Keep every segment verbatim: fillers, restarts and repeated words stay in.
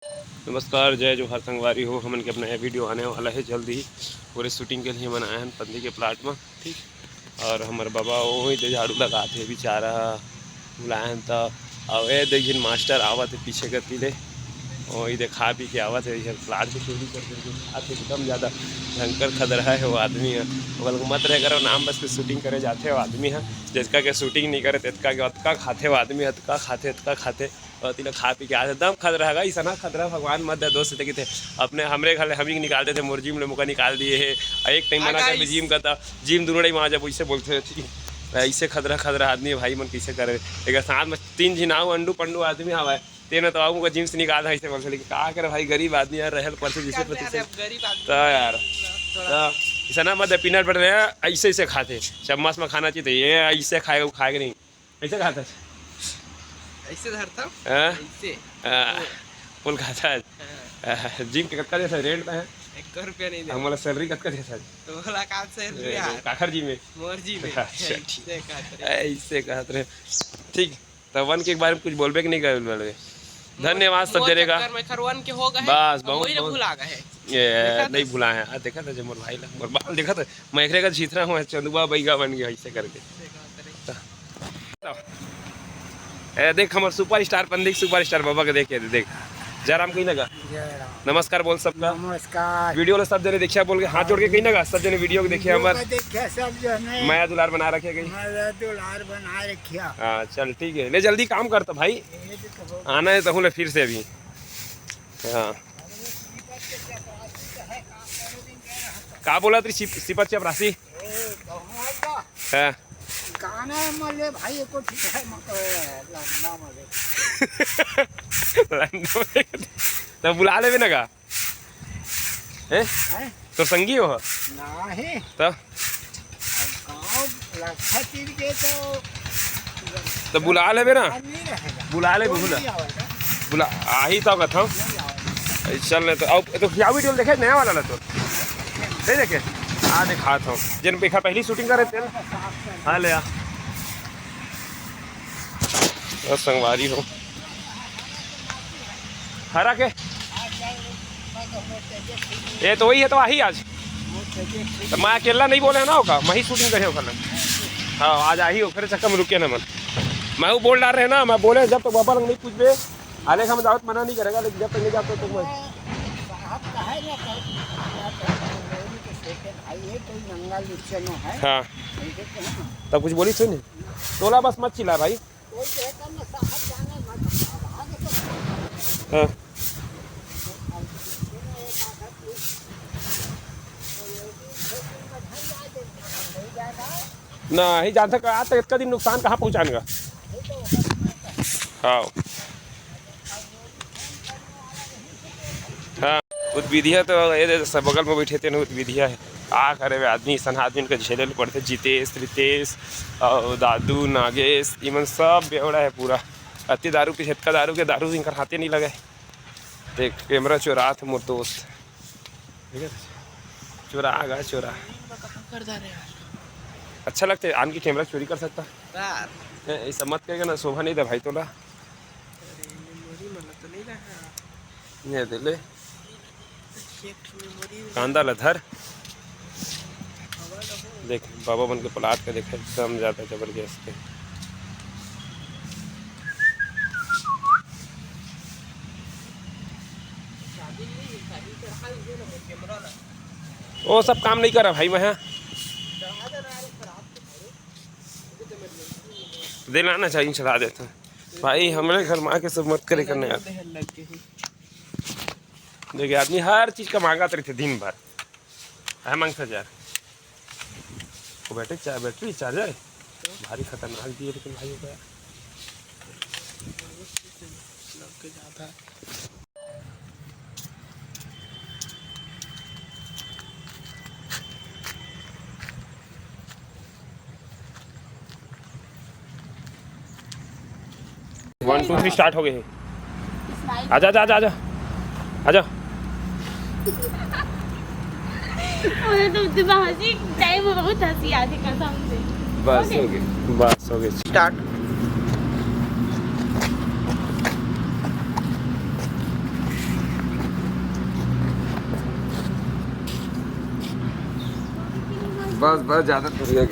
नमस्कार, जय जोहार संगवारी हो। हमन के अब नया वीडियो आने वाला है जल्द ही। पूरे शूटिंग के लिए हमन आए हैं पंदी के प्लाट में, ठीक। और हमर बाबा वही दे झाड़ू लगात हे बेचारा, बुलाए हैं त। और ये देख जिन मास्टर आवत है पीछे गति ले, वही दे खा पी के आवत है, इधर प्लाट के चोरी कर करके खात है, एकदम ज़्यादा भयंकर खदरहा है वो आदमी है। ओकर लोग मत रहे करो, नाम बस के शूटिंग करे जाते वो आदमी है, जितका के शूटिंग नहीं करे तितका के अतका खाते वो आदमी, अतका खाते, अतका खाते। और तिला खा पी के आज दम खदरहा गा, इसना खदरहा भगवान मत दे दोस्त, ते किथे अपने हमरे घर ले हम ही निकाल देते, मोर जिम ले मोका निकाल दिए है। और एक टाइम मना कर जिम का था, जिम दोनों टाइम आ जा, वैसे बोलते हैं, ठीक है। ऐसे खदरहा खदरहा आदमी भाई मन कैसे करे? एक साथ में तीन झिन आऊ अंडू पंडू आदमी आवे, तेने तो आऊ मोका जिम से निकाल दे, ऐसे बोलते, लेकिन का करे भाई, गरीब आदमी यार, रहल पड़ते जिसे पड़ते से। गरीब आदमी तो यार, थोड़ा तो इसना मत दे, पीनट बटर है, ऐसे ऐसे खाते, चम्मच में खाना चाहिए, ये ऐसे खाएगा, वो खाएगा नहीं। ऐसे खाता है? ऐसे धरता हूँ, हाँ? ऐसे। हाँ, फुल खाता है। हाँ। हाँ, जिम के कतका देता है? रेंट है? एक रुपया नहीं दे। हमारा सैलरी कतका देता है? तो बोला, "का सैलरी ए, यार?" काखर जिम है? मोर जिम है। अच्छा, ठीक। ऐसे कहत रहे। ऐसे कहत रहे। ठीक, तो वन के बारे में कुछ बोलबे कि नहीं कर बोलबे? धन्यवाद सब मोर जने का। चक्कर में खरवन के हो गए, बस, अब बहुत, वही लोग बहुत। भुला गए। ये देखा नहीं था? भुलाए हैं। आ, देखा था जब मोर भाई ला, मोर बाल देखा था, मैं एकरे का जीत रहा हूँ, चंदुआ बैगा बन गया ऐसे करके। देखा था रे। ए, देख हमर सुपरस्टार पंडित, सुपरस्टार बाबा के देख, ये देख। जयराम कही ना गा। जयराम। नमस्कार बोल सबका। नमस्कार। वीडियो ला सब जने देखिया बोल के, हाथ जोड़ के कही ना गा, सब जने वीडियो को देखिया, वीडियो हमर को देखिया सब जने। मया दुलार बना रखे गई। मया दुलार बना रखिया। हाँ, चल ठीक है, ले जल्दी काम कर तो भाई। ये तो हो। आना है तहूँ ले फिर से अभी। हाँ। का बोला तेरी सिप-, सिपत चपरासी? ए, कहूँ है का? हाँ। गाना मले भाई, एको ठीक है, मत लंडा मले। लंडा मले। तो बुला लेबे ना का? हैं? हैं? तोर संगी हो? नाही। तो? अब गाँव लखा तीर के तो तो बुला लेबे ना। नहीं रहेगा। बुला ले, कोई बुला। नहीं आवेगा। बुला, आही तो कथम। नहीं आवेगा। चल नहीं तो, अब तो क्या वीडियो देखे नया वाला ला तो? नहीं देखे? आ दिखात हूँ। जिन पे पहली शूटिंग करे थे ना। हाँ ले आ। बस संगवारी हो। हरा के? ये तो वही है, तो आही आज। तो मैं अकेला नहीं बोले ना होगा, मैं ही शूटिंग करे होगा ना। हाँ, आज आही, ओकरे चक्कर में रुके ना मन। मैं वो बोल डाल रहे ना, मैं बोले जब तक बाबा लोग नहीं पूछबे, आले हम जावत मना नहीं करेगा, लेकिन जब तक नहीं जाते तो मैं साहब का है ना, तो छोटे भाई है, कोई नंगा लुच्चे नो है। हाँ। ऐसे तो है ना। तब कुछ बोली सुन, तोला बस मत चिल्ला भाई। हाँ। ना ही जानता का आज तक इतना दिन नुकसान कहाँ पहुँचाने का। हाँ। हाँ, उत विधिया तो ये दे सब बगल में बैठे थे ना, उत विधिया है। का करे बे, आदमी सन आदमी के झेले ल पड़ते। जितेश, रितेश और दादू, नागेश, इमन सब बेवड़ा है पूरा। अति दारू पी, हेतका दारू के दारू इनकर हाथे नहीं लगे। देख, कैमरा चोरा थे मोर दोस्त, ठीक है, चोरा आ गया, चोरा। कर दे रहे यार। अच्छा लगता है आन की कैमरा चोरी कर सकता। यार। ए, ऐसा मत करेगा ना, शोभा नहीं था भाई तोला। अरे, मेमोरी मन तो नहीं रहा। ये दे ले। एक ठो मेमोरी। कांदा ला धर। देख, बाबा मन के प्लाट के देख, एकदम ज्यादा जबरदस्त है। वो सब काम नहीं करा भाई, मैं दिलाना चाहिए, चला देता। भाई, हमरे घर में आके सब मत करे करने यार। देखिए, आदमी हर चीज का मांगत रहिथे दिन भर। है मांगता यार। वो बैटरी चा-, बैटरी चार्जर है। भारी खतरनाक दिए लेकिन भाई होगा यार। वन टू थ्री स्टार्ट हो गए हैं। आजा, आजा, आजा, आजा। आजा। मुझे तो उतनी हंसी, टाइम में बहुत हंसी आती कसम से। बस हो गई, बस हो गई। स्टार्ट। बस, बस, ज्यादा दूर है।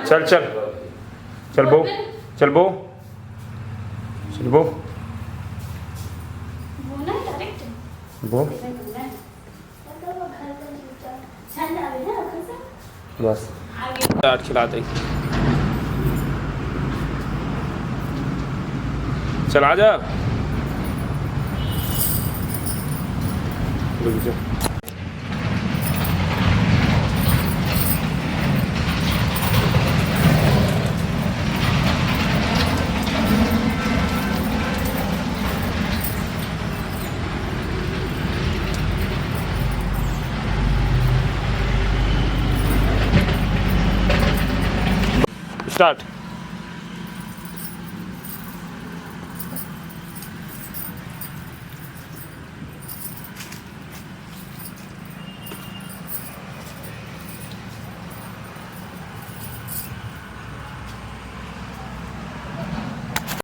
चल, चल। चल बो, चल बो, चल बो। बो। बस। स्टार्ट खिला दे। चल, आ जा। रुक जा। स्टार्ट।